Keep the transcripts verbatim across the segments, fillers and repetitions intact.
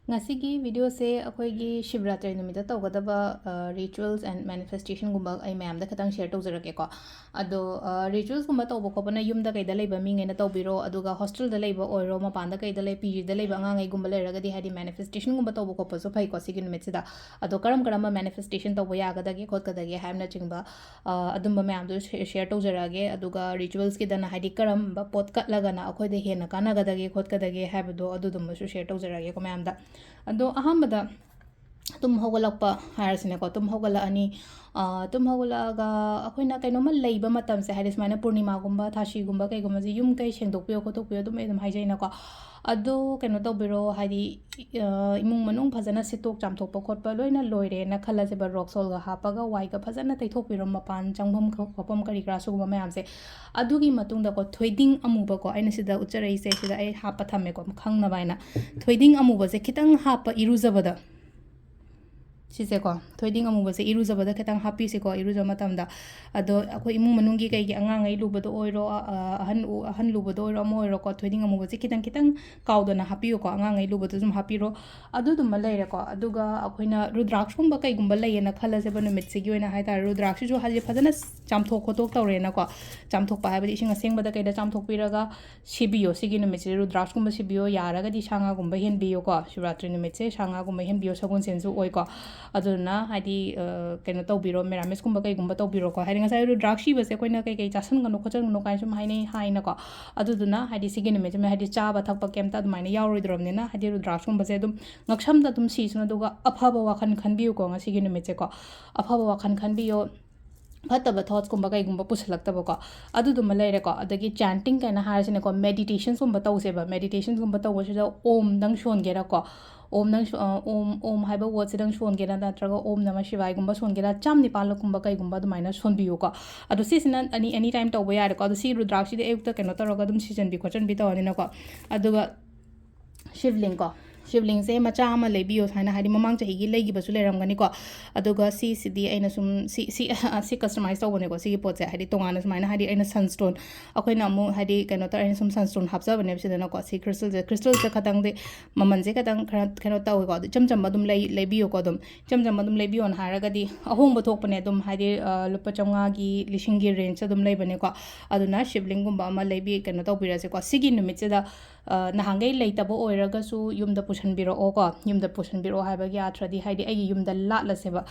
ꯉꯁꯤꯒꯤ ꯚꯤꯗꯤꯑꯣꯁꯦ ꯑꯩꯈꯣꯏꯒꯤ ꯁꯤꯕꯔꯥꯇ꯭ꯔꯤ ꯅꯨꯃꯤꯠꯇ ꯇꯧꯒꯗꯕ, ꯑ, rituals and manifestationꯒꯨꯝꯕ ꯑꯩ ꯃꯌꯥꯝꯗ ꯈꯤꯇꯪ share ꯇꯧꯖꯔꯛꯀꯦꯀꯣ꯫ ꯑꯗꯣ, ꯑ, ritualsꯒꯨꯝꯕ ꯇꯧꯕ ꯈꯣꯠꯄꯅ ꯌꯨꯝꯗ ꯀꯩꯗ ꯂꯩꯕ ꯃꯤꯉꯩꯅ ꯇꯧꯕꯤꯔꯣ, ꯑꯗꯨꯒ hostelꯗ ꯂꯩꯕ ꯑꯣꯏꯔꯣ, ꯃꯄꯥꯟꯗ ꯀꯩꯗ ꯂꯩ, PGꯗ ꯂꯩꯕ ꯑꯉꯥꯡꯉꯩꯒꯨꯝꯕ ꯂꯩꯔꯒꯗꯤ, ꯍꯥꯏꯗꯤ, manifestationꯒꯨꯝꯕ ꯇꯧꯕ ꯈꯣꯠꯄꯁꯨ ꯐꯩꯀꯣ ꯁꯤꯒꯤ ꯅꯨꯃꯤꯠꯁꯤꯗ꯫ ꯑꯗꯣ ꯀꯔꯝ ꯀꯔꯝꯕ manifestation ꯇꯧꯕ ꯌꯥꯒꯗꯒꯦ ꯈꯣꯠꯀꯗꯒꯦ ꯍꯥꯏꯕꯅꯆꯤꯡꯕ, ꯑ, ꯑꯗꯨꯝꯕ ꯃꯌꯥꯝꯗꯣ share ꯇꯧꯖꯔꯛꯑꯒꯦ꯫ ꯑꯗꯨꯒ ritualsꯀꯤꯗꯅ, ꯍꯥꯏꯗꯤ, ꯀꯔꯝꯕ ꯄꯣꯠ ꯀꯠꯂꯒꯅ ꯑꯩꯈꯣꯏꯗ ꯍꯦꯟꯅ ꯀꯥꯟꯅꯒꯗꯒꯦ ꯈꯣꯠꯀꯗꯒꯦ ꯍꯥꯏꯕꯗꯣ, ꯑꯗꯨꯗꯨꯝꯕꯁꯨ share ꯇꯧꯖꯔꯛꯑꯒꯦꯀꯣ ꯃꯌꯥꯝꯗ꯫ ꯑꯗꯣ ꯑꯍꯥꯟꯕꯗ ꯇꯨꯝ ꯍꯧꯒꯠꯂꯛꯄ ꯍꯥꯏꯔꯁꯤꯅꯦꯀꯣ, ꯇꯨꯝ ꯍꯧꯒꯠꯂꯛꯑꯅꯤ꯫ ꯑ, ꯇꯨꯝ ꯍꯧꯒꯠꯂꯛꯑꯒ ꯑꯩꯈꯣꯏꯅ ꯀꯩꯅꯣꯝꯃ ꯂꯩꯕ ꯃꯇꯝꯁꯦ, ꯍꯥꯏꯗꯤ, ꯁꯨꯃꯥꯏꯅ ꯄꯨꯔꯅꯤꯃꯥꯒꯨꯝꯕ, ꯊꯥꯁꯤꯒꯨꯝꯕ, ꯀꯩꯒꯨꯝꯕꯁꯦ ꯌꯨꯝ ꯀꯩ ꯁꯦꯡꯗꯣꯛꯄꯤꯌꯣ ꯈꯣꯠꯇꯣꯛꯄꯤꯌꯣ ꯑꯗꯨꯝ ꯑꯩ ꯑꯗꯨꯝ ꯍꯥꯏꯖꯩꯅꯀꯣ꯫ ꯑꯗꯣ ꯀꯩꯅꯣ ꯇꯧꯕꯤꯔꯣ, ꯍꯥꯏꯗꯤ, ꯑ, ꯏꯃꯨꯡ ꯃꯅꯨꯡ ꯐꯖꯅ ꯁꯤꯠꯇꯣꯛ ꯆꯥꯝꯊꯣꯛꯄ ꯈꯣꯠꯄ ꯂꯣꯏꯅ ꯂꯣꯏꯔꯦꯅ ꯈꯜꯂꯁꯦꯕ, rock saltꯒ ꯍꯥꯞꯄꯒ ꯋꯥꯏꯒ ꯐꯖꯅ ꯇꯩꯊꯣꯛꯄꯤꯔꯣ, ꯃꯄꯥꯟ ꯆꯪꯐꯝ ꯈꯣ-, ꯈꯣꯠꯐꯝ ꯀꯔꯤ ꯀꯔꯥ ꯁꯤꯒꯨꯝꯕ ꯃꯌꯥꯝꯁꯦ꯫ ꯑꯗꯨꯒꯤ ꯃꯇꯨꯡꯗꯀꯣ, ꯊꯣꯏꯗꯤꯡ ꯑꯃꯨꯕꯀꯣ, ꯑꯩꯅ ꯁꯤꯗ ꯎꯠꯆꯔꯛꯏꯁꯦ, ꯁꯤꯗ ꯑꯩ ꯍꯥꯞꯄ ꯊꯝꯃꯦꯀꯣ, ꯈꯪꯅꯕ ꯍꯥꯏꯅ꯫ ꯊꯣꯏꯗꯤꯡ ꯑꯃꯨꯕꯁꯦ ꯈꯤꯇꯪ ꯍꯥꯞꯄ ꯏꯔꯨꯖꯕꯗ, ꯁꯤꯁꯦꯀꯣ, ꯊꯣꯏꯗꯤꯡ ꯑꯃꯨꯕꯁꯦ ꯏꯔꯨꯖꯕꯗ ꯈꯤꯇꯪ ꯍꯥꯞꯄꯤꯁꯤꯀꯣ, ꯏꯔꯨꯖꯕ ꯃꯇꯝꯗ꯫ ꯑꯗꯣ ꯑꯩꯈꯣꯏ ꯏꯃꯨꯡ ꯃꯅꯨꯡꯒꯤ ꯀꯩꯒꯤ ꯑꯉꯥꯡꯉꯩ ꯂꯨꯕꯗ ꯑꯣꯏꯔꯣ, ꯑ, ꯑꯍꯟ ꯎ-, ꯑꯍꯟ ꯂꯨꯕꯗ ꯑꯣꯏꯔꯣ, ꯑꯃ ꯑꯣꯏꯔꯣꯀꯣ, ꯊꯣꯏꯗꯤꯡ ꯑꯃꯨꯕꯁꯦ ꯈꯤꯇꯪ ꯈꯤꯇꯪ ꯀꯥꯎꯗꯅ ꯍꯥꯞꯄꯤꯌꯨꯀꯣ, ꯑꯉꯥꯡꯉꯩ ꯂꯨꯕꯗ ꯑꯗꯨꯝ ꯍꯥꯞꯄꯤꯔꯣ꯫ ꯑꯗꯨꯗꯨꯃ ꯂꯩꯔꯦꯀꯣ꯫ ꯑꯗꯨꯒ ꯑꯩꯈꯣꯏꯅ ꯔꯨꯗ꯭ꯔꯥꯛꯁꯀꯨꯝꯕ ꯀꯩꯒꯨꯝꯕ ꯂꯩꯌꯦꯅ ꯈꯜꯂꯁꯦꯕ, ꯅꯨꯃꯤꯠꯁꯤꯒꯤ ꯑꯣꯏꯅ ꯍꯥꯏ ꯇꯥꯔꯦ, ꯔꯨꯗ꯭ꯔꯥꯛꯁꯤꯁꯨ ꯍꯥꯏꯗꯤ ꯐꯖꯅ ꯆꯥꯝꯊꯣꯛ ꯈꯣꯠꯇꯣꯛ ꯇꯧꯔꯦꯅꯀꯣ꯫ ꯆꯥꯝꯊꯣꯛꯄ ꯍꯥꯏꯕꯗꯤ ꯏꯁꯤꯡ ꯑꯁꯦꯡꯕꯗ ꯀꯩꯗ ꯆꯥꯝꯊꯣꯛꯄꯤꯔꯒ ꯁꯤꯕꯤꯌꯣ꯫ ꯁꯤꯒꯤ ꯅꯨꯃꯤꯠꯁꯤꯗ ꯔꯨꯗ꯭ꯔꯥꯛꯁꯀꯨꯝꯕ ꯁꯤꯕꯤꯌꯣ, ꯌꯥꯔꯒꯗꯤ ꯁꯥ ꯉꯥꯒꯨꯝꯕ ꯍꯦꯟꯕꯤꯌꯣꯀꯣ꯫ ꯁꯤꯕꯔꯥꯇ꯭ꯔꯤ ꯅꯨꯃꯤꯠꯁꯦ ꯁꯥ ꯉꯥꯒꯨꯝꯕ ꯍꯦꯟꯕꯤꯌꯣ, ꯁꯒꯣꯜꯁꯦꯟꯁꯨ ꯑꯣꯏꯀꯣ꯫ ꯑꯗꯨꯗꯨꯅ ꯍꯥꯏꯗꯤ, ꯑ, ꯀꯩꯅꯣ ꯇꯧꯕꯤꯔꯣ, ꯃꯦꯔꯥꯃꯦꯁꯀꯨꯝꯕ ꯀꯩꯒꯨꯝꯕ ꯇꯧꯕꯤꯔꯣꯀꯣ꯫ ꯍꯥꯏꯗꯤ ꯉꯁꯥꯏ ꯔꯨꯗ꯭ꯔꯥꯛꯁ ꯁꯤꯕꯁꯦ ꯑꯩꯈꯣꯏꯅ ꯀꯩꯀꯩ ꯆꯥꯁꯟꯒꯅꯨ ꯈꯣꯠꯆꯟꯒꯅꯨ ꯀꯥꯏꯅ ꯁꯨꯝ ꯍꯥꯏꯅꯩ ꯍꯥꯏꯅꯀꯣ꯫ ꯑꯗꯨꯗꯨꯅ ꯍꯥꯏꯗꯤ ꯁꯤꯒꯤ ꯅꯨꯃꯤꯠꯁꯤꯃ ꯍꯥꯏꯗꯤ ꯆꯥꯕ ꯊꯛꯄ ꯀꯩꯝꯇ ꯑꯗꯨꯃꯥꯏꯅ ꯌꯥꯎꯔꯣꯏꯗ꯭ꯔꯕꯅꯤꯅ, ꯍꯥꯏꯗꯤ ꯔꯨꯗ꯭ꯔꯥꯛꯁꯀꯨꯝꯕꯁꯦ ꯑꯗꯨꯝ ꯉꯛꯁꯝꯗ ꯑꯗꯨꯝ ꯁꯤꯁꯅꯨ, ꯑꯗꯨꯒ ꯑꯐꯕ ꯋꯥꯈꯜ ꯈꯟꯕꯤꯌꯨꯀꯣ ꯉꯁꯤꯒꯤ ꯅꯨꯃꯤꯠꯁꯦꯀꯣ꯫ ꯑꯐꯕ ꯋꯥꯈꯜ ꯈꯟꯕꯤꯌꯣ, ꯐꯠꯇꯕ thoughtsꯀꯨꯝꯕ ꯀꯩꯒꯨꯝꯕ ꯄꯨꯁꯜꯂꯛꯇꯕꯀꯣ꯫ ꯑꯗꯨꯗꯨꯃ ꯂꯩꯔꯦꯀꯣ꯫ ꯑꯗꯒꯤ chanting ꯀꯥꯏꯅ ꯍꯥꯏꯔꯁꯤꯅꯦꯀꯣ, meditationꯒꯨꯝꯕ ꯇꯧꯁꯦꯕ꯫ Meditationꯒꯨꯝꯕ ꯇꯧꯕꯁꯤꯗ ꯑꯣꯝꯗꯪ ꯁꯣꯟꯒꯦꯔꯥꯀꯣ, ꯑꯣꯝꯗꯪ ꯁꯣ-, ꯑ, ꯑꯣꯝ, ꯑꯣꯝ ꯍꯥꯏꯕ wordꯁꯤꯗꯪ ꯁꯣꯟꯒꯦꯔꯥ, ꯅꯠꯇ꯭ꯔꯒ ꯑꯣꯝ ꯅꯃ ꯁꯤꯚꯥꯏꯒꯨꯝꯕ ꯁꯣꯟꯒꯦꯔꯥ, ꯆꯥꯝ ꯅꯤꯄꯥꯜꯂꯛꯀꯨꯝꯕ ꯀꯩꯒꯨꯝꯕ ꯑꯗꯨꯃꯥꯏꯅ ꯁꯣꯟꯕꯤꯌꯨꯀꯣ꯫ ꯑꯗꯣ ꯁꯤꯁꯤꯅ any, any time ꯇꯧꯕ ꯌꯥꯔꯦꯀꯣ꯫ ꯑꯗꯣ ꯁꯤ ꯔꯨꯗ꯭ꯔꯥꯛꯁꯤꯗꯤ ꯑꯌꯨꯛꯇ ꯀꯩꯅꯣ ꯇꯧꯔꯒ ꯑꯗꯨꯝ ꯁꯤꯖꯟꯕꯤ ꯈꯣꯠꯆꯟꯕꯤ ꯇꯧꯔꯅꯤꯅꯀꯣ꯫ ꯑꯗꯨꯒ ꯁꯤꯕꯂꯤꯡ ꯀꯣ, ꯁꯤꯕꯂꯤꯡꯁꯦ ꯃꯆꯥ ꯑꯃ ꯂꯩꯕꯤꯌꯣ ꯍꯥꯏꯅ, ꯍꯥꯏꯗꯤ, ꯃꯃꯥꯡ ꯆꯍꯤꯒꯤ ꯂꯩꯈꯤꯕꯁꯨ ꯂꯩꯔꯝꯒꯅꯤꯀꯣ꯫ ꯑꯗꯨꯒ ꯁꯤꯁꯤꯗꯤ ꯑꯩꯅ ꯁꯨꯝ, ꯁꯤ, ꯁꯤ, ꯁꯤ customize ꯇꯧꯕꯅꯦꯀꯣ, ꯁꯤꯒꯤ ꯄꯣꯠꯁꯦ꯫ ꯍꯥꯏꯗꯤ, ꯇꯣꯉꯥꯟꯅ ꯁꯨꯃꯥꯏꯅ, ꯍꯥꯏꯗꯤ, ꯑꯩꯅ ꯁꯟꯁ꯭ꯇꯣꯟ, ꯑꯩꯈꯣꯏꯅ ꯑꯃꯨꯛ, ꯍꯥꯏꯗꯤ, ꯀꯩꯅꯣ ꯇꯧꯔꯦ, ꯑꯩꯅ ꯁꯨꯝ ꯁꯟꯁ꯭ꯇꯣꯟ ꯍꯥꯞꯆꯕꯅꯦꯕ ꯁꯤꯗꯅꯀꯣ꯫ ꯁꯤ ꯀ꯭ꯔꯤꯁꯇꯜꯁꯦ, ꯀ꯭ꯔꯤꯁꯇꯜꯁꯦ ꯈꯇꯪꯗꯤ ꯃꯃꯜꯁꯦ ꯈꯇꯪ ꯈꯔ ꯀꯩꯅꯣ ꯇꯧꯋꯦꯀꯣ꯫ ꯑꯗꯨ ꯏꯆꯝ ꯆꯝꯕ ꯑꯗꯨꯝ ꯂꯩ-, ꯂꯩꯕꯤꯌꯣꯀꯣ꯫ ꯑꯗꯨꯝ ꯏꯆꯝ ꯆꯝꯕ ꯑꯗꯨꯝ ꯂꯩꯕꯤꯌꯣꯅ ꯍꯥꯏꯔꯒꯗꯤ ꯑꯍꯣꯡꯕ ꯊꯣꯛꯄꯅꯦ ꯑꯗꯨꯝ, ꯍꯥꯏꯗꯤ, ꯑ, ꯂꯨꯄꯥ ꯆꯥꯝꯃꯉꯥꯒꯤ, ꯂꯤꯁꯤꯡꯒꯤ range ꯑꯗꯨꯝ ꯂꯩꯕꯅꯦꯀꯣ꯫ ꯑꯗꯨꯅ ꯁꯤꯕꯂꯤꯡꯒꯨꯝꯕ ꯑꯃ ꯂꯩꯕꯤ-, ꯀꯩꯅꯣ ꯇꯧꯕꯤꯔꯁꯦꯀꯣ꯫ ꯁꯤꯒꯤ ꯅꯨꯃꯤꯠꯁꯤꯗ ꯑ, ꯅꯍꯥꯟꯈꯩ ꯂꯩꯇꯕ ꯑꯣꯏꯔꯒꯁꯨ ꯌꯨꯝꯗ ꯄꯨꯁꯟꯕꯤꯔꯛꯑꯣꯀꯣ꯫ ꯌꯨꯝꯗ ꯄꯨꯁꯟꯕꯤꯔꯛꯑꯣ ꯍꯥꯏꯕꯒꯤ ꯑꯥꯊ꯭ꯔꯗꯤ, ꯍꯥꯏꯗꯤ, ꯑꯩꯒꯤ ꯌꯨꯝꯗ ꯂꯥꯠꯂꯁꯦꯕ꯫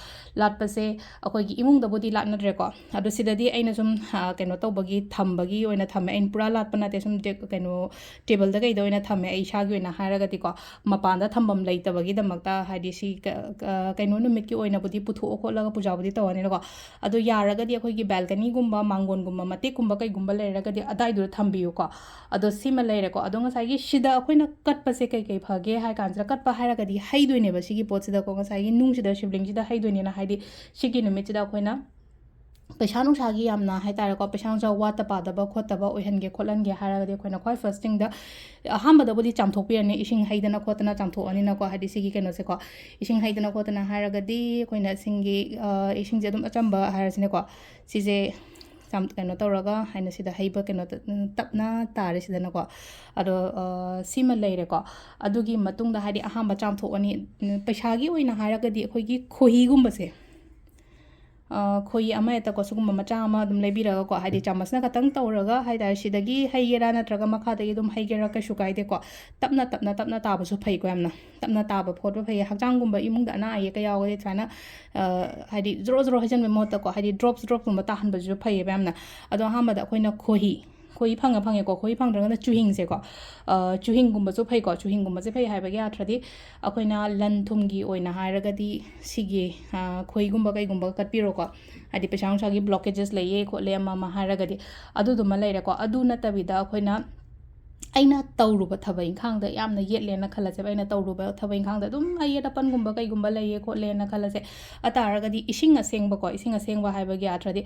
ꯂꯥꯠꯄꯁꯦ ꯑꯩꯈꯣꯏꯒꯤ ꯏꯃꯨꯡꯗꯕꯨꯗꯤ ꯂꯥꯠꯅꯗ꯭ꯔꯦꯀꯣ꯫ ꯑꯗꯣ ꯁꯤꯗꯗꯤ ꯑꯩꯅ ꯁꯨꯝ, ꯑ, ꯀꯩꯅꯣ ꯇꯧꯕꯒꯤ, ꯊꯝꯕꯒꯤ ꯑꯣꯏꯅ ꯊꯝꯃꯦ꯫ ꯑꯩꯅ ꯄꯨꯔꯥ ꯂꯥꯠꯄ ꯅꯠꯇꯦ, ꯁꯨꯝ ꯇꯦ-, ꯀꯩꯅꯣ, ꯇꯦꯕꯜꯗ ꯀꯩꯗ ꯑꯣꯏꯅ ꯊꯝꯃꯦ꯫ ꯑꯩ ꯏꯁꯥꯒꯤ ꯑꯣꯏꯅ ꯍꯥꯏꯔꯒꯗꯤꯀꯣ, ꯃꯄꯥꯟꯗ ꯊꯝꯐꯝ ꯂꯩꯇꯕꯒꯤꯗꯃꯛꯇ, ꯍꯥꯏꯗꯤ, ꯁꯤ ꯀ-, ꯀ-, ꯀꯩꯅꯣ ꯅꯨꯃꯤꯠꯀꯤ ꯑꯣꯏꯅꯕꯨꯗꯤ ꯄꯨꯊꯣꯛꯑ ꯈꯣꯠꯂꯒ ꯄꯨꯖꯥꯕꯨꯗꯤ ꯇꯧꯔꯅꯤꯅꯀꯣ꯫ ꯑꯗꯣ ꯌꯥꯔꯒꯗꯤ ꯑꯩꯈꯣꯏꯒꯤ balconyꯒꯨꯝꯕ, ꯃꯥꯡꯒꯣꯟꯒꯨꯝꯕ ꯃꯇꯦꯛꯀꯨꯝꯕ ꯀꯩꯒꯨꯝꯕ ꯂꯩꯔꯒꯗꯤ ꯑꯗꯥꯏꯗꯨꯗ ꯊꯝꯕꯤꯌꯨꯀꯣ꯫ ꯑꯗꯣ ꯁꯤꯃ ꯂꯩꯔꯦꯀꯣ꯫ ꯑꯗꯣ ꯉꯁꯥꯏꯒꯤ ꯁꯤꯗ ꯑꯩꯈꯣꯏꯅ ꯀꯠꯄꯁꯦ ꯀꯩ ꯀꯩ ꯐꯒꯦ ꯍꯥꯏ ꯀꯥꯟꯁꯤꯗ, ꯀꯠꯄ ꯍꯥꯏꯔꯒꯗꯤ ꯍꯩꯗꯣꯏꯅꯦꯕ ꯁꯤꯒꯤ ꯄꯣꯠꯁꯤꯗꯀꯣ, ꯉꯁꯥꯏꯒꯤ ꯅꯨꯡꯁꯤꯗ, ꯁꯤꯕꯂꯤꯡꯁꯤꯗ ꯍꯩꯗꯣꯏꯅꯤꯅ, ꯍꯥꯏꯗꯤ ꯁꯤꯒꯤ ꯅꯨꯃꯤꯠꯁꯤꯗ ꯑꯩꯈꯣꯏꯅ ꯄꯩꯁꯥ ꯅꯨꯡꯁꯥꯒꯤ ꯌꯥꯝꯅ ꯍꯥꯏ ꯇꯥꯔꯦꯀꯣ, ꯄꯩꯁꯥ ꯅꯨꯡꯁꯥ ꯋꯥꯠꯇ ꯄꯥꯗꯕ ꯈꯣꯠꯇꯕ ꯑꯣꯏꯍꯟꯒꯦ ꯈꯣꯠꯍꯟꯒꯦ ꯍꯥꯏꯔꯒꯗꯤ, ꯑꯩꯈꯣꯏꯅ ꯈ꯭ꯋꯥꯏ first thingꯗ ꯑꯍꯥꯟꯕꯗꯕꯨꯗꯤ ꯆꯥꯝꯊꯣꯛꯄꯤꯔꯅꯤ, ꯏꯁꯤꯡ ꯍꯩꯗꯅ ꯈꯣꯠꯇꯅ ꯆꯥꯝꯊꯣꯛꯑꯅꯤꯅꯀꯣ, ꯍꯥꯏꯗꯤ ꯁꯤꯒꯤ ꯀꯩꯅꯣꯁꯦꯀꯣ꯫ ꯏꯁꯤꯡ ꯍꯩꯗꯅ ꯈꯣꯠꯇꯅ ꯍꯥꯏꯔꯒꯗꯤ ꯑꯩꯈꯣꯏꯅ ꯏꯁꯤꯡꯒꯤ, ꯑ, ꯏꯁꯤꯡꯁꯦ ꯑꯗꯨꯝ ꯑꯆꯝꯕ ꯍꯥꯏꯔꯁꯤꯅꯦꯀꯣ, ꯁꯤꯁꯦ ꯆꯥꯝ-, ꯀꯩꯅꯣ ꯇꯧꯔꯒ, ꯍꯥꯏꯅ ꯁꯤꯗ ꯍꯩꯕ ꯀꯩꯅꯣ ꯇ-, ꯇꯞꯅ ꯇꯥꯔꯦ ꯁꯤꯗꯅꯀꯣ꯫ ꯑꯗꯣ, ꯑ, ꯁꯤꯃ ꯂꯩꯔꯦꯀꯣ꯫ ꯑꯗꯨꯒꯤ ꯃꯇꯨꯡꯗ, ꯍꯥꯏꯗꯤ, ꯑꯍꯥꯟꯕ ꯆꯥꯝꯊꯣꯛꯑꯅꯤ꯫ ꯎꯝ, ꯄꯩꯁꯥꯒꯤ ꯑꯣꯏꯅ ꯍꯥꯏꯔꯒꯗꯤ ꯑꯩꯈꯣꯏꯒꯤ ꯈꯣꯏꯍꯤꯒꯨꯝꯕꯁꯦ, ꯑ, ꯈꯣꯏꯍꯤ ꯑꯃ ꯍꯦꯛꯇꯀꯣ, ꯁꯤꯒꯨꯝꯕ ꯃꯆꯥ ꯑꯃ ꯑꯗꯨꯝ ꯂꯩꯕꯤꯔꯒꯀꯣ, ꯍꯥꯏꯗꯤ, ꯆꯥꯃꯁꯅ ꯈꯇꯪ ꯇꯧꯔꯒ ꯍꯥꯏ ꯇꯥꯔꯦ, ꯁꯤꯗꯒꯤ ꯍꯩꯒꯦꯔꯥ ꯅꯠꯇ꯭ꯔꯒ ꯃꯈꯥꯗꯒꯤ ꯑꯗꯨꯝ ꯍꯩꯒꯦꯔꯥ ꯀꯩꯁꯨ ꯀꯥꯏꯗꯦꯀꯣ꯫ ꯇꯞꯅ, ꯇꯞꯅ, ꯇꯞꯅ ꯇꯥꯕꯁꯨ ꯐꯩꯀꯣ ꯌꯥꯝꯅ꯫ ꯇꯞꯅ ꯇꯥꯕ ꯈꯣꯠꯄ ꯐꯩ꯫ ꯍꯛꯆꯥꯡꯒꯨꯝꯕ, ꯏꯃꯨꯡꯗ ꯑꯅꯥ ꯑꯌꯦꯛꯀ ꯌꯥꯎꯔꯒꯗꯤ ꯁꯨꯃꯥꯏꯅ, ꯑ, ꯍꯥꯏꯗꯤ, ꯖꯣꯔꯣ ꯖꯣꯔꯣ ꯍꯩꯖꯤꯟꯕꯩ ꯃꯍꯨꯠꯇꯀꯣ, ꯍꯥꯏꯗꯤ, drops dropsꯀꯨꯝꯕ ꯇꯥꯍꯟꯕꯁꯤꯁꯨ ꯐꯩꯌꯦꯕ ꯌꯥꯝꯅ꯫ ꯑꯗꯣ ꯑꯍꯥꯟꯕꯗ ꯑꯩꯈꯣꯏꯅ ꯈꯣꯏꯍꯤ, ꯈꯣꯏꯍꯤ ꯐꯪꯉ ꯐꯪꯉꯦꯀꯣ, ꯈꯣꯏꯍꯤ ꯐꯪꯗ꯭ꯔꯒꯅ ꯆꯨꯍꯤꯡꯁꯦꯀꯣ, ꯑ, ꯆꯨꯍꯤꯡꯒꯨꯝꯕꯁꯨ ꯐꯩꯀꯣ꯫ ꯆꯨꯍꯤꯡꯒꯨꯝꯕꯁꯦ ꯐꯩ ꯍꯥꯏꯕꯒꯤ ꯑꯥꯊ꯭ꯔꯗꯤ, ꯑꯩꯈꯣꯏꯅ ꯂꯟ ꯊꯨꯝꯒꯤ ꯑꯣꯏꯅ ꯍꯥꯏꯔꯒꯗꯤ ꯁꯤꯒꯤ, ꯑ, ꯈꯣꯏꯍꯤꯒꯨꯝꯕ ꯀꯩꯒꯨꯝꯕ ꯀꯠꯄꯤꯔꯣꯀꯣ꯫ ꯍꯥꯏꯗꯤ, ꯄꯩꯁꯥ ꯅꯨꯡꯁꯥꯒꯤ blockages ꯂꯩꯌꯦ ꯈꯣꯠꯂꯦ ꯑꯃ ꯑꯃ ꯍꯥꯏꯔꯒꯗꯤ, ꯑꯗꯨꯗꯨꯃ ꯂꯩꯔꯦꯀꯣ꯫ ꯑꯗꯨ ꯅꯠꯇꯕꯤꯗ ꯑꯩꯈꯣꯏꯅ, ꯑꯩꯅ ꯇꯧꯔꯨꯕ ꯊꯕꯛ ꯏꯪꯈꯥꯡꯗ ꯌꯥꯝꯅ ꯌꯦꯠꯂꯦꯅ ꯈꯜꯂꯁꯦꯕ, ꯑꯩꯅ ꯇꯧꯔꯨꯕ ꯊꯕꯛ ꯏꯪꯈꯥꯡꯗ ꯑꯗꯨꯝ ꯑꯌꯦꯠ ꯑꯄꯟꯒꯨꯝꯕ ꯀꯩꯒꯨꯝꯕ ꯂꯩꯌꯦ ꯈꯣꯠꯂꯦꯅ ꯈꯜꯂꯁꯦ, ꯑꯇꯥꯔꯒꯗꯤ ꯏꯁꯤꯡ ꯑꯁꯦꯡꯕꯀꯣ, ꯏꯁꯤꯡ ꯑꯁꯦꯡꯕ ꯍꯥꯏꯕꯒꯤ ꯑꯥꯊ꯭ꯔꯗꯤ,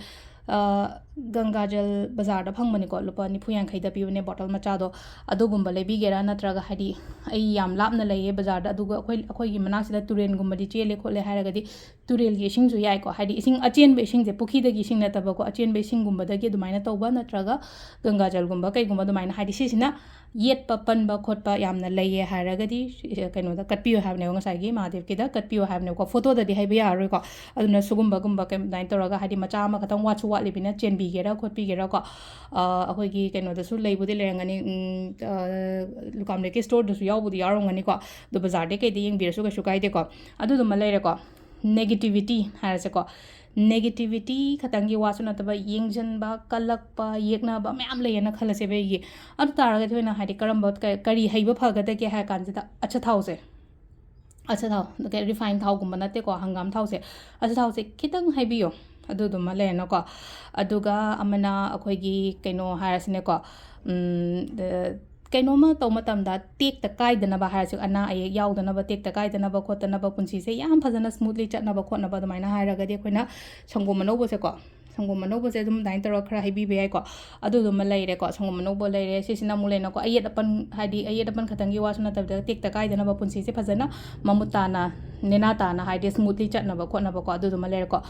ꯒꯪꯒꯥꯖꯜ ꯕꯖꯥꯔꯗ ꯐꯪꯕꯅꯤꯀꯣ, ꯂꯨꯄꯥ ꯅꯤꯐꯨ ꯌꯥꯡꯈꯩꯗ ꯄꯤꯕꯅꯦ ꯕꯣꯇꯜ ꯃꯆꯥꯗꯣ꯫ ꯑꯗꯨꯒꯨꯝꯕ ꯂꯩꯕꯤꯒꯦꯔꯥ, ꯅꯠꯇ꯭ꯔꯒ ꯍꯥꯏꯗꯤ ꯑꯩ ꯌꯥꯝ ꯂꯥꯞꯅ ꯂꯩꯌꯦ ꯕꯖꯥꯔꯗ, ꯑꯗꯨꯒ ꯑꯩꯈꯣꯏ, ꯑꯩꯈꯣꯏꯒꯤ ꯃꯅꯥꯛꯁꯤꯗ ꯇꯨꯔꯦꯜꯒꯨꯝꯕꯗꯤ ꯆꯦꯜꯂꯦ ꯈꯣꯠꯂꯦ ꯍꯥꯏꯔꯒꯗꯤ, ꯇꯨꯔꯦꯜꯒꯤ ꯏꯁꯤꯡꯁꯨ ꯌꯥꯏꯀꯣ, ꯍꯥꯏꯗꯤ ꯏꯁꯤꯡ ꯑꯆꯦꯟꯕ ꯏꯁꯤꯡꯁꯦ, ꯄꯨꯈ꯭ꯔꯤꯗꯒꯤ ꯏꯁꯤꯡ ꯅꯠꯇꯕꯀꯣ, ꯑꯆꯦꯟꯕ ꯏꯁꯤꯡꯒꯨꯝꯕꯗꯒꯤ ꯑꯗꯨꯃꯥꯏꯅ ꯇꯧꯕ, ꯅꯠꯇ꯭ꯔꯒ ꯒꯪꯒꯥꯖꯜꯒꯨꯝꯕ ꯀꯩꯒꯨꯝꯕ ꯑꯗꯨꯃꯥꯏꯅ, ꯍꯥꯏꯗꯤ ꯁꯤꯁꯤꯅ ꯌꯦꯠꯄ ꯄꯟꯕ ꯈꯣꯠꯄ ꯌꯥꯝꯅ ꯂꯩꯌꯦ ꯍꯥꯏꯔꯒꯗꯤ, ꯁꯤ-, ꯀꯩꯅꯣꯗ ꯀꯠꯄꯤꯌꯨ ꯍꯥꯏꯕꯅꯦꯕ, ꯉꯁꯥꯏꯒꯤ ꯃꯍꯥꯗꯦꯕꯀꯤꯗ ꯀꯠꯄꯤꯌꯨ ꯍꯥꯏꯕꯅꯦꯕꯀꯣ꯫ ꯐꯣꯇꯣꯗꯗꯤ ꯍꯥꯏꯕ ꯌꯥꯔꯔꯣꯏꯀꯣ꯫ ꯑꯗꯨꯅ ꯁꯤꯒꯨꯝꯕꯒꯨꯝꯕ ꯀꯩ-, ꯑꯗꯨꯃꯥꯏꯅ ꯇꯧꯔꯒ, ꯍꯥꯏꯗꯤ ꯃꯆꯥ ꯑꯃ ꯈꯛꯇꯪ ꯋꯥꯠꯁꯨ ꯋꯥꯠꯂꯤꯕꯅꯤꯅ ꯆꯦꯟꯕꯤꯒꯦꯔꯥ ꯈꯣꯠꯄꯤꯒꯦꯔꯥꯀꯣ꯫ ꯑ, ꯑꯩꯈꯣꯏꯒꯤ ꯀꯩꯅꯣꯗꯁꯨ ꯂꯩꯕꯨꯗꯤ ꯂꯩꯔꯝꯒꯅꯤ, ꯎꯝ, ꯑ, ꯂꯨꯀꯥꯝꯂꯦꯛꯀꯤ ꯁ꯭ꯇꯣꯔꯗꯁꯨ ꯌꯥꯎꯕꯨꯗꯤ ꯌꯥꯎꯔꯝꯒꯅꯤꯀꯣ꯫ ꯑꯗꯣ ꯕꯖꯥꯔꯗꯩ ꯀꯩꯗꯩ ꯌꯦꯡꯕꯤꯔꯁꯨ ꯀꯩꯁꯨ ꯀꯥꯏꯗꯦꯀꯣ꯫ ꯑꯗꯨꯗꯨꯃ ꯂꯩꯔꯦꯀꯣ꯫ ꯅꯦꯒꯦꯇꯤꯕꯤꯇꯤ ꯍꯥꯏꯔꯁꯦꯀꯣ꯫ ꯅꯦꯒꯦꯇꯤꯕꯤꯇꯤ ꯈꯛꯇꯪꯒꯤ ꯋꯥꯁꯨ ꯅꯠꯇꯕ, ꯌꯦꯡꯁꯤꯟꯕ, ꯀꯜꯂꯛꯄ, ꯌꯦꯛꯅꯕ ꯃꯌꯥꯝ ꯂꯩꯌꯦꯅ ꯈꯜꯂꯁꯦꯕ ꯑꯩꯒꯤ꯫ ꯑꯗꯨ ꯇꯥꯔꯒꯗꯤ ꯑꯩꯈꯣꯏꯅ ꯍꯥꯏꯗꯤ ꯀꯔꯝꯕ, ꯀ-, ꯀꯔꯤ ꯍꯩꯕ ꯐꯒꯗꯒꯦ ꯍꯥꯏꯔ ꯀꯥꯟꯁꯤꯗ, ꯑꯆꯥꯊꯥꯎꯁꯦ꯫ ꯑꯆꯥꯊꯥꯎ, ꯔꯤꯐꯥꯏꯟ ꯊꯥꯎꯒꯨꯝꯕ ꯅꯠꯇꯦꯀꯣ, ꯍꯪꯒꯥꯝ ꯊꯥꯎꯁꯦ꯫ ꯑꯆꯥꯊꯥꯎꯁꯦ ꯈꯤꯇꯪ ꯍꯩꯕꯤꯌꯣ, ꯑꯗꯨꯗꯨꯃ ꯂꯩꯔꯦꯅꯀꯣ꯫ ꯑꯗꯨꯒ ꯑꯃꯅ ꯑꯩꯈꯣꯏꯒꯤ ꯀꯩꯅꯣ ꯍꯥꯏꯔꯁꯤꯅꯦꯀꯣ, ꯎꯝ, ꯑ, ꯀꯩꯅꯣꯝꯃ ꯇꯧ ꯃꯇꯝꯗ ꯇꯦꯛꯇ ꯀꯥꯏꯗꯅꯕ ꯍꯥꯏꯔꯁꯨ, ꯑꯅꯥ ꯑꯌꯦꯛ ꯌꯥꯎꯗꯅꯕ, ꯇꯦꯛꯇ ꯀꯥꯏꯗꯅꯕ ꯈꯣꯠꯇꯅꯕ, ꯄꯨꯟꯁꯤꯁꯦ ꯌꯥꯝ ꯐꯖꯅ smoothly ꯆꯠꯅꯕ ꯈꯣꯠꯅꯕ ꯑꯗꯨꯃꯥꯏꯅ ꯍꯥꯏꯔꯒꯗꯤ ꯑꯩꯈꯣꯏꯅ ꯁꯪꯒꯣꯝ ꯑꯅꯧꯕꯁꯦꯀꯣ, ꯁꯪꯒꯣꯝ ꯑꯅꯧꯕꯁꯦ ꯑꯗꯨꯝ ꯑꯗꯨꯃꯥꯏꯅ ꯇꯧꯔꯒ ꯈꯔ ꯍꯩꯕꯤꯕ ꯌꯥꯏꯀꯣ꯫ ꯑꯗꯨꯗꯨꯃ ꯂꯩꯔꯦꯀꯣ, ꯁꯪꯒꯣꯝ ꯑꯅꯧꯕ ꯂꯩꯔꯦ꯫ ꯁꯤꯁꯤꯅ ꯑꯃꯨꯛ ꯂꯩꯅꯀꯣ, ꯑꯌꯦꯠ ꯑꯄꯟ, ꯍꯥꯏꯗꯤ ꯑꯌꯦꯠ ꯑꯄꯟ ꯈꯛꯇꯪꯒꯤ ꯋꯥꯁꯨ ꯅꯠꯇꯕꯤꯗ, ꯇꯦꯛꯇ ꯀꯥꯏꯗꯅꯕ, ꯄꯨꯟꯁꯤꯁꯦ ꯐꯖꯅ ꯃꯃꯨꯠ ꯇꯥꯅ, ꯅꯦꯅꯥ ꯇꯥꯅ, ꯍꯥꯏꯗꯤ smoothly ꯆꯠꯅꯕ ꯈꯣꯠꯅꯕꯀꯣ, ꯑꯗꯨꯗꯨꯃ ꯂꯩꯔꯦꯀꯣ꯫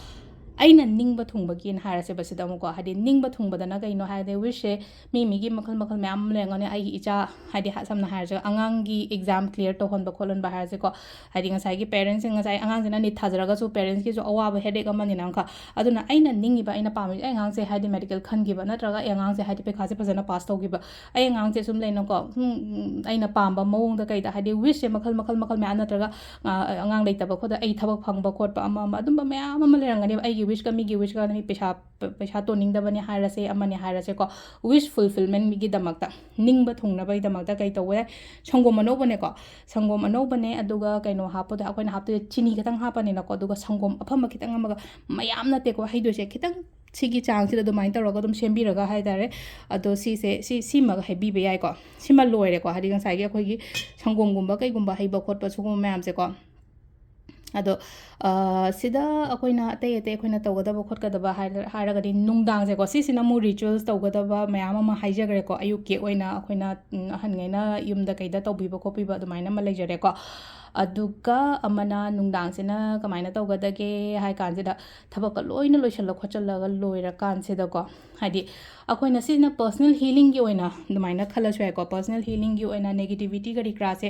ꯑꯩꯅ ꯅꯤꯡꯕ ꯊꯨꯡꯕꯒꯤꯅ ꯍꯥꯏꯔꯁꯦꯕ ꯁꯤꯗ ꯑꯃꯨꯛꯀꯣ, ꯍꯥꯏꯗꯤ ꯅꯤꯡꯕ ꯊꯨꯡꯕꯗꯅ ꯀꯩꯅꯣ ꯍꯥꯏꯔꯗꯤ, wishꯁꯦ ꯃꯤ ꯃꯤꯒꯤ ꯃꯈꯜ ꯃꯈꯜ ꯃꯌꯥꯝ ꯑꯃ ꯂꯩꯔꯝꯒꯅꯤ꯫ ꯑꯩꯒꯤ ꯏꯆꯥ, ꯍꯥꯏꯗꯤ ꯍ-, ꯁꯝꯅ ꯍꯥꯏꯔꯁꯦ, ꯑꯉꯥꯡꯒꯤ exam clear ꯇꯧꯍꯟꯕ ꯈꯣꯠꯍꯟꯕ ꯍꯥꯏꯔꯁꯦꯀꯣ, ꯍꯥꯏꯗꯤ ꯉꯁꯥꯏꯒꯤ parentsꯁꯤꯡ, ꯉꯁꯥꯏ ꯑꯉꯥꯡꯁꯤꯅ NEET ꯊꯥꯖꯔꯒꯁꯨ parentsꯀꯤꯁꯨ ꯑꯋꯥꯕ headache ꯑꯃꯅꯤꯅ ꯑꯃꯨꯛꯀ꯫ ꯑꯗꯨꯅ ꯑꯩꯅ ꯅꯤꯡꯉꯤꯕ, ꯑꯩꯅ ꯄꯥꯝꯃꯤꯕ, ꯑꯩ ꯑꯉꯥꯡꯁꯦ ꯍꯥꯏꯗꯤ medical ꯈꯟꯈꯤꯕ, ꯅꯠꯇ꯭ꯔꯒ ꯑꯩ ꯑꯉꯥꯡꯁꯦ ꯍꯥꯏꯗꯤ ꯄꯩꯈꯥꯁꯦ ꯐꯖꯅ pass ꯇꯧꯈꯤꯕ, ꯑꯩ ꯑꯉꯥꯡꯁꯦ ꯁꯨꯝ ꯂꯩꯅꯀꯣ, ꯁꯨꯝ, ꯎꯝ, ꯑꯩꯅ ꯄꯥꯝꯕ ꯃꯑꯣꯡꯗ ꯀꯩꯗ, ꯍꯥꯏꯗꯤ wishꯁꯦ ꯃꯈꯜ ꯃꯈꯜ ꯃꯈꯜ ꯃꯌꯥꯝ, ꯅꯠꯇ꯭ꯔꯒ, ꯑ, ꯑꯉꯥꯡ ꯂꯩꯇꯕ ꯈꯣꯠꯇ ꯑꯩ ꯊꯕꯛ ꯐꯪꯕ ꯈꯣꯠꯄ ꯑꯃ ꯑꯃ, ꯑꯗꯨꯝꯕ ꯃꯌꯥꯝ ꯑꯃ ꯂꯩꯔꯝꯒꯅꯦꯕ꯫ ꯑꯩꯒꯤ wishꯀ ꯃꯤꯒꯤ wishꯀ, ꯃꯤ ꯄꯩꯁꯥ, ꯄ-, ꯄꯩꯁꯥ ꯇꯣꯟꯅꯤꯡꯗꯕꯅꯦ ꯍꯥꯏꯔꯁꯦ, ꯑꯃꯅꯦ ꯍꯥꯏꯔꯁꯦꯀꯣ, wish fulfilmentꯒꯤꯗꯃꯛꯇ, ꯅꯤꯡꯕ ꯊꯨꯡꯅꯕꯒꯤꯗꯃꯛꯇ ꯀꯩ ꯇꯧꯕ ꯌꯥꯏ? ꯁꯪꯒꯣꯝ ꯑꯅꯧꯕꯅꯦꯀꯣ, ꯁꯪꯒꯣꯝ ꯑꯅꯧꯕꯅꯦ, ꯑꯗꯨꯒ ꯀꯩꯅꯣ ꯍꯥꯞꯄꯗ, ꯑꯩꯈꯣꯏꯅ ꯍꯥꯞꯇꯣꯏꯁꯦ ꯆꯤꯅꯤ ꯈꯤꯇꯪ ꯍꯥꯞꯄꯅꯤꯅꯀꯣ, ꯑꯗꯨꯒ ꯁꯪꯒꯣꯝ ꯑꯐꯝꯕ ꯈꯤꯇꯪ ꯑꯃꯒ, ꯃꯌꯥꯝ ꯅꯠꯇꯦꯀꯣ ꯍꯩꯗꯣꯏꯁꯦ, ꯈꯤꯇꯪ ꯁꯤꯒꯤ ꯆꯥꯡꯁꯤꯗ ꯑꯗꯨꯃꯥꯏꯅ ꯇꯧꯔꯒ ꯑꯗꯨꯝ ꯁꯦꯝꯕꯤꯔꯒ ꯍꯥꯏꯇꯥꯔꯦ꯫ ꯑꯗꯣ ꯁꯤꯁꯦ, ꯁꯤ, ꯁꯤꯃꯒ ꯍꯩꯕꯤꯕ ꯌꯥꯏꯀꯣ꯫ ꯁꯤꯃ ꯂꯣꯏꯔꯦꯀꯣ, ꯍꯥꯏꯗꯤ ꯉꯁꯥꯏꯒꯤ ꯑꯩꯈꯣꯏꯒꯤ ꯁꯪꯒꯣꯝꯒꯨꯝꯕ ꯀꯩꯒꯨꯝꯕ ꯍꯩꯕ ꯈꯣꯠꯄ ꯁꯤꯒꯨꯝꯕ ꯃꯌꯥꯝꯁꯦꯀꯣ꯫ ꯑꯗꯣ ꯁꯤꯗ ꯑꯩꯈꯣꯏꯅ ꯑꯇꯩ ꯑꯇꯩ ꯑꯩꯈꯣꯏꯅ ꯇꯧꯒꯗꯕ ꯈꯣꯠꯀꯗꯕ ꯍꯥꯏꯔꯒꯗꯤ, ꯅꯨꯡꯗꯥꯡꯁꯦꯀꯣ, ꯁꯤꯁꯤꯅ ꯑꯃꯨꯛ ꯔꯤꯆꯨꯋꯦꯜꯁ ꯇꯧꯒꯗꯕ ꯃꯌꯥꯝ ꯑꯃ ꯍꯥꯏꯖꯈ꯭ꯔꯦꯀꯣ꯫ ꯑꯌꯨꯛꯀꯤ ꯑꯣꯏꯅ ꯑꯩꯈꯣꯏꯅ ꯑꯍꯟꯈꯩꯅ ꯌꯨꯝꯗ ꯀꯩꯗ ꯇꯧꯕꯤꯕ ꯈꯣꯠꯄꯤꯕ ꯑꯗꯨꯃꯥꯏꯅ ꯑꯃ ꯂꯩꯖꯔꯦꯀꯣ꯫ ꯑꯗꯨꯒ ꯑꯃꯅ ꯅꯨꯡꯗꯥꯡꯁꯤꯅ ꯀꯃꯥꯏꯅ ꯇꯧꯒꯗꯒꯦ ꯍꯥꯏ ꯀꯥꯟꯁꯤꯗ, ꯊꯕꯛꯀ ꯂꯣꯏꯅ ꯂꯣꯏꯁꯤꯜꯂ ꯈꯣꯠꯆꯜꯂꯒ ꯂꯣꯏꯔꯀꯥꯟꯁꯤꯗꯀꯣ, ꯍꯥꯏꯗꯤ ꯑꯩꯈꯣꯏꯅ ꯁꯤꯁꯤꯅ ꯄꯔꯁꯅꯦꯜ ꯍꯤꯂꯤꯡꯒꯤ ꯑꯣꯏꯅ ꯑꯗꯨꯃꯥꯏꯅ ꯈꯜꯂꯁꯨ ꯌꯥꯏꯀꯣ꯫ ꯄꯔꯁꯅꯦꯜ ꯍꯤꯂꯤꯡꯒꯤ ꯑꯣꯏꯅ ꯅꯦꯒꯦꯇꯤꯕꯤꯇꯤ ꯀꯔꯤ ꯀꯔꯥꯁꯦ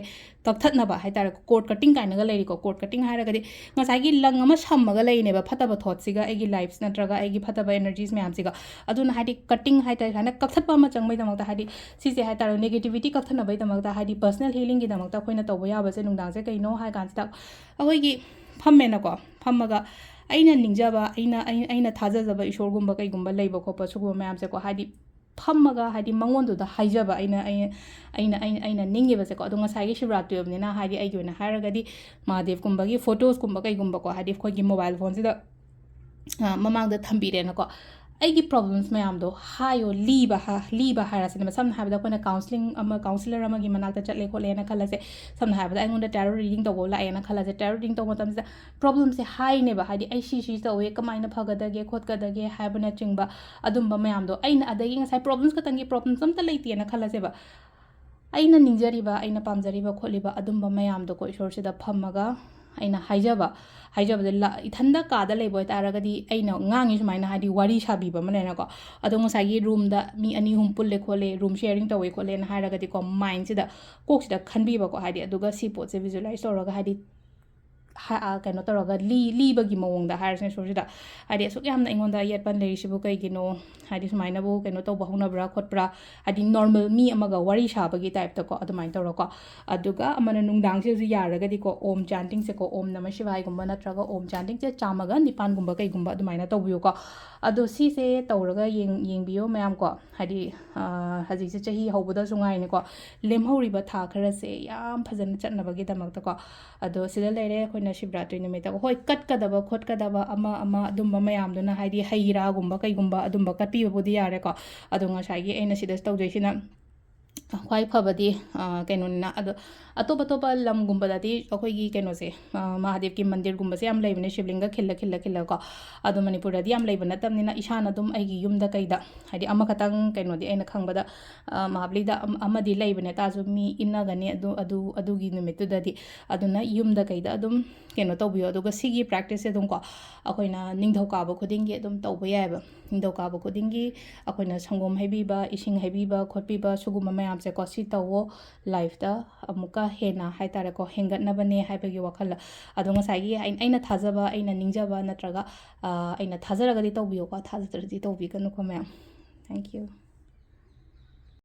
ꯀꯛꯊꯠꯅꯕ ꯍꯥꯏ ꯇꯥꯔꯦ꯫ ꯀꯣꯔꯗ ꯀꯠꯇꯤꯡ ꯀꯥꯏꯅꯒ ꯂꯩꯔꯤꯀꯣ꯫ ꯀꯣꯔꯗ ꯀꯠꯇꯤꯡ ꯍꯥꯏꯔꯒꯗꯤ ꯉꯁꯥꯏꯒꯤ ꯂꯪ ꯑꯃ ꯁꯝꯃꯒ ꯂꯩꯅꯦꯕ, ꯐꯠꯇꯕ ꯊꯣꯠꯁꯤꯒ ꯑꯩꯒꯤ ꯂꯥꯏꯐꯁ ꯅꯠꯇ꯭ꯔꯒ ꯑꯩꯒꯤ ꯐꯠꯇꯕ ꯑꯦꯅꯔꯖꯤꯁ ꯃꯌꯥꯝꯁꯤꯒ꯫ ꯑꯗꯨꯅ ꯍꯥꯏꯗꯤ ꯀꯠꯇꯤꯡ ꯍꯥꯏ ꯇꯥꯔꯦ, ꯁꯨꯃꯥꯏꯅ ꯀꯛꯊꯠꯄ ꯑꯃ ꯆꯪꯕꯩꯗꯃꯛꯇ, ꯍꯥꯏꯗꯤ ꯁꯤꯁꯦ ꯍꯥꯏ ꯇꯥꯔꯦ, ꯅꯦꯒꯦꯇꯤꯕꯤꯇꯤ ꯀꯛꯊꯠꯅꯕꯩꯗꯃꯛꯇ, ꯍꯥꯏꯗꯤ ꯄꯔꯁꯅꯦꯜ ꯍꯤꯂꯤꯡꯒꯤꯗꯃꯛꯇ ꯑꯩꯈꯣꯏꯅ ꯇꯧꯕ ꯌꯥꯕꯁꯦ ꯅꯨꯡꯗꯥꯡꯁꯦ ꯀꯩꯅꯣ ꯍꯥꯏ ꯀꯥꯟꯁꯤꯗ, ꯑꯩꯈꯣꯏꯒꯤ ꯐꯝꯃꯦꯅꯀꯣ, ꯐꯝꯃꯒ ꯑꯩꯅ ꯅꯤꯡꯖꯕ, ꯑꯩꯅ ꯑꯩ- ꯑꯩꯅ ꯊꯥꯖꯖꯕ ꯏꯁꯣꯔꯒꯨꯝꯕ ꯀꯩꯒꯨꯝꯕ ꯂꯩꯕ ꯈꯣꯠꯄ ꯁꯤꯒꯨꯝꯕ ꯃꯌꯥꯝꯁꯦꯀꯣ, ꯍꯥꯏꯗꯤ ꯐꯝꯃꯒ ꯍꯥꯏꯗꯤ ꯃꯉꯣꯟꯗꯨꯗ ꯍꯥꯏꯖꯕ ꯑꯩꯅ ꯑꯩꯅ ꯑꯩꯅ ꯑꯩꯅ ꯑꯩꯅ ꯅꯤꯡꯉꯤꯕꯁꯦꯀꯣ꯫ ꯑꯗꯣ ꯉꯁꯥꯏꯒꯤ ꯁꯤꯕꯔꯥꯇ꯭ꯔꯤ ꯑꯣꯏꯕꯅꯤꯅ, ꯍꯥꯏꯗꯤ ꯑꯩꯒꯤ ꯑꯣꯏꯅ ꯍꯥꯏꯔꯒꯗꯤ ꯃꯍꯥꯗꯦꯕꯀꯨꯝꯕꯒꯤ ꯐꯣꯇꯣꯁꯀꯨꯝꯕ ꯀꯩꯒꯨꯝꯕꯀꯣ, ꯍꯥꯏꯗꯤ ꯑꯩꯈꯣꯏꯒꯤ ꯃꯣꯕꯥꯏꯜ ꯐꯣꯟꯁꯤꯗ ꯃꯃꯥꯡꯗ ꯊꯝꯕꯤꯔꯦꯅꯀꯣ꯫ ꯑꯩꯒꯤ ꯄ꯭ꯔꯣꯕ꯭ꯂꯦꯝꯁ ꯃꯌꯥꯝꯗꯣ ꯍꯥꯏꯌꯣ, ꯂꯤꯕ ꯍꯥ- ꯂꯤꯕ ꯍꯥꯏꯔꯁꯤꯅꯦꯕ꯫ ꯁꯝꯅ ꯍꯥꯏꯔꯕꯗ ꯑꯩꯈꯣꯏꯅ ꯀꯥꯎꯟꯁꯤꯂꯤꯡ ꯑꯃ, ꯀꯥꯎꯟꯁꯤꯂꯔ ꯑꯃꯒꯤ ꯃꯅꯥꯛꯇ ꯆꯠꯂꯦ ꯈꯣꯠꯂꯦꯅ ꯈꯜꯂꯁꯦ꯫ ꯁꯝꯅ ꯍꯥꯏꯔꯕꯗ ꯑꯩꯉꯣꯟꯗ ꯇꯦꯔꯣ ꯔꯤꯗꯤꯡ ꯇꯧꯕ ꯂꯥꯛꯑꯦꯅ ꯈꯜꯂꯁꯦ꯫ ꯇꯦꯔꯣ ꯔꯤꯗꯤꯡ ꯇꯧꯕ ꯃꯇꯝꯁꯤꯗ ꯄ꯭ꯔꯣꯕ꯭ꯂꯦꯝꯁꯦ ꯍꯥꯏꯅꯦꯕ, ꯍꯥꯏꯗꯤ ꯑꯩ ꯁꯤ ꯁꯤ ꯇꯧꯋꯦ, ꯀꯃꯥꯏꯅ ꯐꯒꯗꯒꯦ ꯈꯣꯠꯀꯗꯒꯦ ꯍꯥꯏꯕꯅꯆꯤꯡꯕ ꯑꯗꯨꯝꯕ ꯃꯌꯥꯝꯗꯣ ꯑꯩꯅ, ꯑꯗꯒꯤ ꯉꯁꯥꯏ ꯄ꯭ꯔꯣꯕ꯭ꯂꯦꯝꯁ ꯈꯛꯇꯪꯒꯤ ꯄ꯭ꯔꯣꯕ꯭ꯂꯦꯝꯁ ꯑꯝꯇ ꯂꯩꯇꯦꯅ ꯈꯜꯂꯁꯦꯕ꯫ ꯑꯩꯅ ꯅꯤꯡꯖꯔꯤꯕ, ꯑꯩꯅ ꯄꯥꯝꯖꯔꯤꯕ ꯈꯣꯠꯂꯤꯕ ꯑꯗꯨꯝꯕ ꯃꯌꯥꯝꯗꯣꯀꯣ, ꯏꯁꯣꯔꯁꯤꯗ ꯐꯝꯃꯒ ꯑꯩꯅ ꯍꯥꯏꯖꯕ, ꯍꯥꯏꯖꯕꯗ ꯂ- ꯏꯊꯟꯗ ꯀꯥꯗ ꯂꯩꯕ ꯑꯣꯏꯇꯥꯔꯒꯗꯤ ꯑꯩꯅ ꯉꯥꯡꯉꯤ ꯁꯨꯃꯥꯏꯅ, ꯍꯥꯏꯗꯤ ꯋꯥꯔꯤ ꯁꯥꯕꯤꯕ ꯑꯃ ꯂꯩꯅꯀꯣ꯫ ꯑꯗꯣ ꯉꯁꯥꯏꯒꯤ ꯔꯨꯝꯗ ꯃꯤ ꯑꯅꯤ ꯑꯍꯨꯝ ꯄꯨꯜꯂꯦ ꯈꯣꯠꯂꯦ, ꯔꯨꯝ ꯁꯦꯌꯔꯤꯡ ꯇꯧꯋꯦ ꯈꯣꯠꯂꯦꯅ ꯍꯥꯏꯔꯒꯗꯤꯀꯣ, ꯃꯥꯏꯟꯁꯤꯗ, ꯀꯣꯛꯁꯤꯗ ꯈꯟꯕꯤꯕꯀꯣ, ꯍꯥꯏꯗꯤ, ꯑꯗꯨꯒ ꯁꯤ ꯄꯣꯠꯁꯦ ꯚꯤꯖꯨꯋꯦꯂꯥꯏꯁ ꯇꯧꯔꯒ, ꯍꯥꯏꯗꯤ ꯍꯥ- ꯑ, ꯀꯩꯅꯣ ꯇꯧꯔꯒ ꯂꯤ- ꯂꯤꯕꯒꯤ ꯃꯑꯣꯡꯗ ꯍꯥꯏꯔꯁꯤꯅꯦ ꯁꯣꯔꯁꯤꯗ, ꯍꯥꯏꯗꯤ ꯑꯁꯨꯛ ꯌꯥꯝꯅ ꯑꯩꯉꯣꯟꯗ ꯑꯌꯦꯠꯄ ꯂꯩꯔꯤꯁꯤꯕꯨ ꯀꯩꯒꯤꯅꯣ, ꯍꯥꯏꯗꯤ ꯁꯨꯃꯥꯏꯅꯕꯨ ꯀꯩꯅꯣ ꯇꯧꯕ ꯍꯧꯅꯕ꯭ꯔꯥ ꯈꯣꯠꯄ꯭ꯔꯥ, ꯍꯥꯏꯗꯤ ꯅꯣꯔꯃꯦꯜ ꯃꯤ ꯑꯃꯒ ꯋꯥꯔꯤ ꯁꯥꯕꯒꯤ ꯇꯥꯏꯞꯇꯀꯣ, ꯑꯗꯨꯃꯥꯏꯅ ꯇꯧꯔꯒꯀꯣ꯫ ꯑꯗꯨꯒ ꯑꯃꯅ ꯅꯨꯡꯗꯥꯡꯁꯤꯗꯁꯨ ꯌꯥꯔꯒꯗꯤꯀꯣ, ꯑꯣꯝ ꯆꯥꯟꯇꯤꯡꯁꯦꯀꯣ, ꯑꯣꯝ ꯅꯃ ꯁꯤꯚꯥꯏꯒꯨꯝꯕ ꯅꯠꯇ꯭ꯔꯒ ꯑꯣꯝ ꯆꯥꯟꯇꯤꯡꯁꯦ ꯆꯥꯝꯃꯒ ꯅꯤꯄꯥꯟꯒꯨꯝꯕ ꯀꯩꯒꯨꯝꯕ ꯑꯗꯨꯃꯥꯏꯅ ꯇꯧꯕꯤꯌꯨꯀꯣ꯫ ꯑꯗꯣ ꯁꯤꯁꯦ ꯇꯧꯔꯒ ꯌꯦꯡ- ꯌꯦꯡꯕꯤꯌꯣ ꯃꯌꯥꯝꯀꯣ꯫ ꯍꯥꯏꯗꯤ ꯑ, ꯍꯧꯖꯤꯛꯁꯦ ꯆꯍꯤ ꯍꯧꯕꯗꯁꯨ ꯉꯥꯏꯅꯤꯀꯣ, ꯂꯦꯝꯍꯧꯔꯤꯕ ꯊꯥ ꯈꯔꯁꯦ ꯌꯥꯝ ꯐꯖꯅ ꯆꯠꯅꯕꯒꯤꯗꯃꯛꯇꯀꯣ꯫ ꯑꯗꯣ ꯁꯤꯗ ꯂꯩꯔꯦ ꯑꯩꯈꯣꯏꯅ ꯁꯤꯕꯔꯥꯇ꯭ꯔꯤ ꯅꯨꯃꯤꯠꯇ, ꯍꯣꯏ, ꯀꯠꯀꯗꯕ ꯈꯣꯠꯀꯗꯕ ꯑꯃ ꯑꯃ ꯑꯗꯨꯝꯕ ꯃꯌꯥꯝꯗꯨꯅ, ꯍꯥꯏꯗꯤ ꯍꯩ ꯔꯥꯒꯨꯝꯕ ꯀꯩꯒꯨꯝꯕ ꯑꯗꯨꯝꯕ ꯀꯠꯄꯤꯕꯕꯨꯗꯤ ꯌꯥꯔꯦꯀꯣ꯫ ꯑꯗꯣ ꯉꯁꯥꯏꯒꯤ ꯑꯩꯅ ꯁꯤꯗ ꯇꯧꯗꯣꯏꯁꯤꯅ ꯈ꯭ꯋꯥꯏ ꯐꯕꯗꯤ ꯀꯩꯅꯣꯅꯤꯅ꯫ ꯑꯗꯣ ꯑꯇꯣꯞ ꯑꯇꯣꯞꯄ ꯂꯝꯒꯨꯝꯕꯗꯗꯤ ꯑꯩꯈꯣꯏꯒꯤ ꯀꯩꯅꯣꯁꯦ, ꯃꯍꯥꯗꯦꯕꯀꯤ ꯃꯟꯗꯤꯔꯒꯨꯝꯕꯁꯦ ꯌꯥꯝ ꯂꯩꯕꯅꯦ, ꯁꯤꯕꯂꯤꯡꯒ ꯈꯤꯜꯂ ꯈꯤꯜꯂ ꯈꯤꯜꯂꯒꯀꯣ꯫ ꯑꯗꯣ ꯃꯅꯤꯄꯨꯔꯗꯗꯤ ꯌꯥꯝ ꯂꯩꯕ ꯅꯠꯇꯕꯅꯤꯅ, ꯏꯁꯥꯅ ꯑꯗꯨꯝ ꯑꯩꯒꯤ ꯌꯨꯝꯗ ꯀꯩꯗ, ꯍꯥꯏꯗꯤ ꯑꯃꯈꯛꯇꯪ ꯀꯩꯅꯣꯗꯤ ꯑꯩꯅ ꯈꯪꯕꯗ ꯃꯍꯥꯕꯂꯤꯗ ꯑꯃꯗꯤ ꯂꯩꯕꯅꯦ, ꯇꯥꯔꯁꯨ ꯃꯤ ꯏꯟꯅꯒꯅꯤ ꯑꯗꯨ ꯑꯗꯨ ꯑꯗꯨꯒꯤ ꯅꯨꯃꯤꯠꯇꯨꯗꯗꯤ꯫ ꯑꯗꯨꯅ ꯌꯨꯝꯗ ꯀꯩꯗ ꯑꯗꯨꯝ ꯀꯩꯅꯣ ꯇꯧꯕꯤꯌꯣ꯫ ꯑꯗꯨꯒ ꯁꯤꯒꯤ ꯄ꯭ꯔꯦꯛꯇꯤꯁꯁꯦ ꯑꯗꯨꯝꯀꯣ ꯑꯩꯈꯣꯏꯅ ꯅꯤꯡꯊꯧꯀꯥꯕ ꯈꯨꯗꯤꯡꯒꯤ ꯑꯗꯨꯝ ꯇꯧꯕ ꯌꯥꯏꯑꯕ꯫ ꯅꯤꯡꯊꯧꯀꯥꯕ ꯈꯨꯗꯤꯡꯒꯤ ꯑꯩꯈꯣꯏꯅ ꯁꯪꯒꯣꯝ ꯍꯩꯕꯤꯕ, ꯏꯁꯤꯡ ꯍꯩꯕꯤꯕ ꯈꯣꯠꯄꯤꯕ, ꯁꯤꯒꯨꯝꯕ ꯃꯌꯥꯝꯁꯦꯀꯣ, ꯁꯤ ꯇꯧꯋꯣ, ꯂꯥꯏꯐꯇ ꯑꯃꯨꯛꯀ ꯍꯦꯟꯅ ꯍꯥꯏ ꯇꯥꯔꯦꯀꯣ, ꯍꯦꯟꯒꯠꯅꯕꯅꯦ ꯍꯥꯏꯕꯒꯤ ꯋꯥꯈꯜꯗ꯫ ꯑꯗꯣ ꯉꯁꯥꯏꯒꯤ ꯑꯩ- ꯑꯩꯅ ꯊꯥꯖꯕ, ꯑꯩꯅ ꯅꯤꯡꯖꯕ ꯅꯠꯇ꯭ꯔꯒ ꯑꯩꯅ ꯊꯥꯖꯔꯒꯗꯤ ꯇꯧꯕꯤꯌꯨꯀꯣ, ꯊꯥꯖꯗ꯭ꯔꯗꯤ ꯇꯧꯕꯤꯒꯅꯨꯀꯣ ꯃꯌꯥꯝ꯫ Thank you꯫